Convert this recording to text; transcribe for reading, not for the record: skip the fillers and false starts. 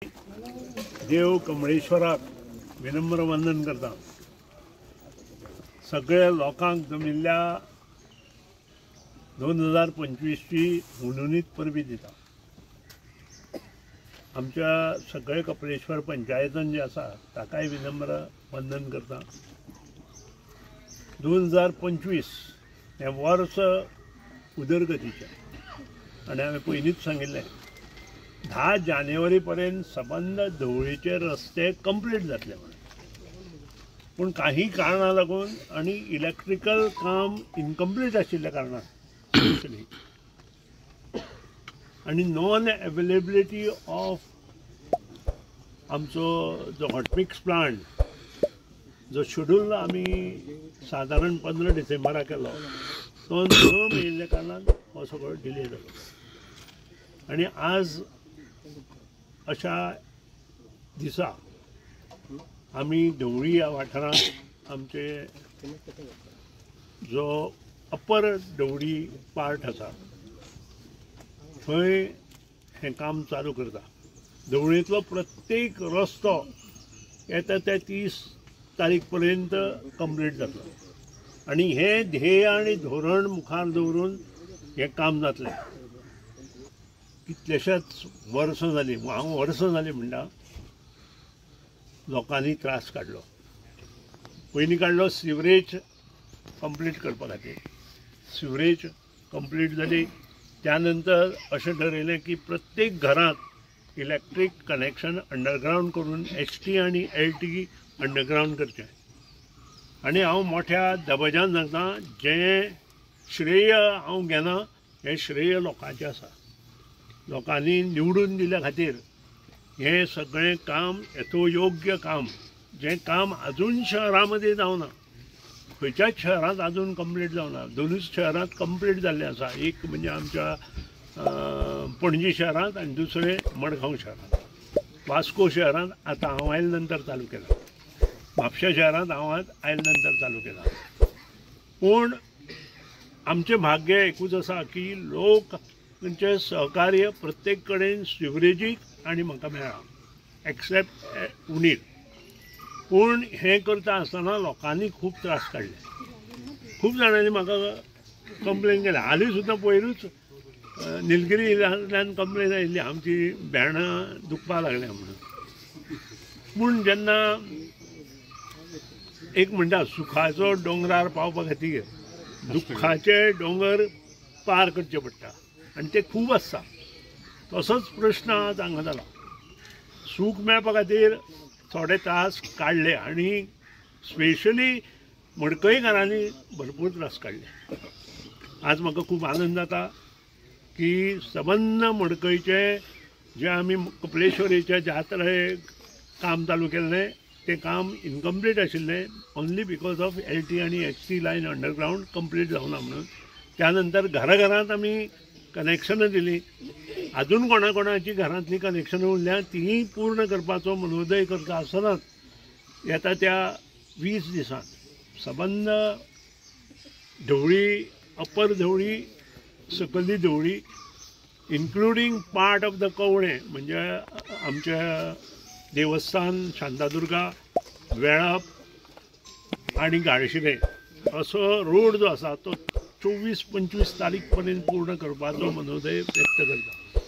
देव कमळेश्वराक विनम्र वंदन करता। सगळ्या लोकांक जमिल्ल्या 2025ची हुनहुनीत परबी दिता। आमच्या सगळे कपलेश्वर पंचायतन जे आसा ताकाय विनम्र वंदन करता। 2025 हें वर्स उदरगतीचें आनी हांवें पयलींच सांगिल्लें 10 जानेवारी पर्यंत सबंद धवळीचे रस्ते कंप्लीट जातले म्हणून, पूण काही कारणां लागून आनी इलेक्ट्रिकल काम इनकम्प्लीट आशिल्ल्या कारणान आनी नॉन अवेलेबिलिटी ऑफ आमचो जो हॉटमिक्स प्लांट जो शेड्यूल आमी सादारण 15 डिसेंबराक केलो तो न मेळिल्ल्या कारणान हो सगळो डिले जालो। आनी आज अशा दिसा आमी धवळी ह्या वाठारांत आमचे जो अप्पर धवळी पार्ट आसा थंय हें काम चालू करता। धवळींतलो प्रत्येक रस्तो येता त्या 30 तारीख पर्यंत कंप्लीट जातलो आनी हें ध्येय आनी धोरण मुखार दवरून हें काम जातलें। कितलेशेच वर्सां जालीं, हांव वर्सां जालीं म्हणटा, लोकांनी त्रास काडलो। पयलीं काडलो सिवरेज कंप्लीट करपा खातीर, सिवरेज कंप्लीट जाली त्या नंतर अशें ठरयलें की प्रत्येक घरांत इलेक्ट्रीक कनेक्शन अंडरग्रावंड करून HT आनी LT underground करचें। आनी हांव मोठ्या दबाज्यान सांगता, जें श्रेय हांव घेना हें श्रेय लोकांचें आसा। लोकांनी निवडून दिल्या खातीर हें सगळें काम यथोयोग्य काम, जें काम अजून शहरां मदीं जावना, खंयच्याच शहरांत अजून कंप्लीट जावना, दोनूच शहरांत कंप्लीट जाल्लें आसा, एक म्हणजे आमच्या पणजी शहरांत आनी दुसरें मडगांव शहरांत। वास्को शहरांत आतां हांव आयले नंतर चालू केलां, म्हापशा शहरांत हांव आयले नंतर चालू केलां। पूण आमचें भाग्य एकूच आसा की लोक तांचें सहकार्य प्रत्येक कडेन सिवरेजीक आनी म्हाका मेळ्ळां एक्सेप्ट उणीर। पूण हें करता आसतना लोकांनी खूब त्रास काडले, खूब जाणांनी म्हाका कंप्लेन केल्या। हालीं सुद्दां पयरूच निलगिरी हिलांतल्यान कंप्लेन आयिल्ली, आमची भेंडां दुखपाक लागल्या म्हणून। पूण जेन्ना एक म्हणटा सुखाचो दोंगरार पावपा खातीर दुख्खाचे दोंगर पार करचे पडटा आनी ते खूब आसता, तसोच प्रश्न आज हांगा जाला। सूख मेळपा खातीर थोडे त्रास काडले आनी स्पेशली मडकयकारांनी भरपूर त्रास काडले। आज म्हाका खूब आनंद जाता की सबंद मडकयचे जे आमी कपलेश्वरीच्या जात्रे काम चालू केल्लें तें काम इनकम्प्लीट आशिल्लें, ओन्ली because of LT आनी HT line underground complete जावना म्हणून। त्या नंतर घराघरांत आमी कनेक्शनां दिलीं, अजून कोणाकोणाची घरांतलीं कनेक्शनां उरल्या तींय पूर्ण करपाचो मनोदय करता आसतनाच येता त्या 20 दिसांत सबंद धवळी, upper धवळी, सकयली Dhawali, including part of the Kavale म्हणजे आमच्या देवस्थान शांतादुर्गा, वेळाप आनी गाळशिरे असो रोड जो आसा तो 24-25 तारीख पर्यंत पूर्ण करपाचो मनोदय व्यक्त करता।